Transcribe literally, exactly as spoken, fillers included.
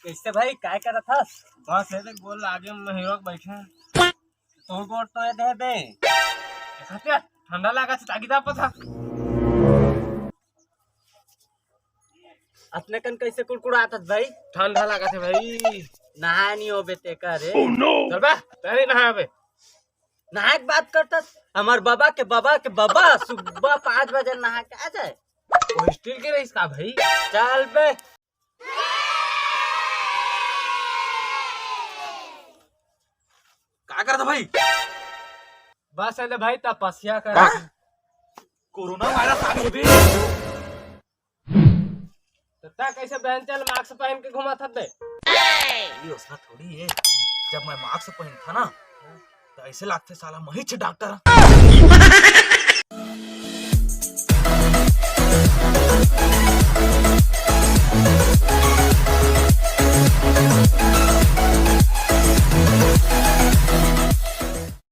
कैसे भाई, काय करत हस? बस ये देख, गोड़ लागे में हीरो बैठे। तोर गोड़ तो ये दे बे। देखा क्या? ठंडा लगा से ताकि दापत था। अतने कन कैसे कुड़कुड़ात हस भाई? ठंडा लगा थे भाई। नहा नहीं हो बे ते का रे? चल बे, तैं नहा बे। नहाए के बात करतस? हमार बाबा के बाबा के बाबा सुबह पाँच बजे नहा के आ जाए। वो स्टील के रहीस का भाई? चल बे। का करत भाई? बस अरे भाई, तपस्या कर। कोरोना वायरस आ गई बे। तो तैं कैसे बहन चल मास्क पहन के घुमा था बे? ये उसका थोड़ी है। जब मैं मास्क पहन था ना, तो ऐसे लगते साला महिच डॉक्टर।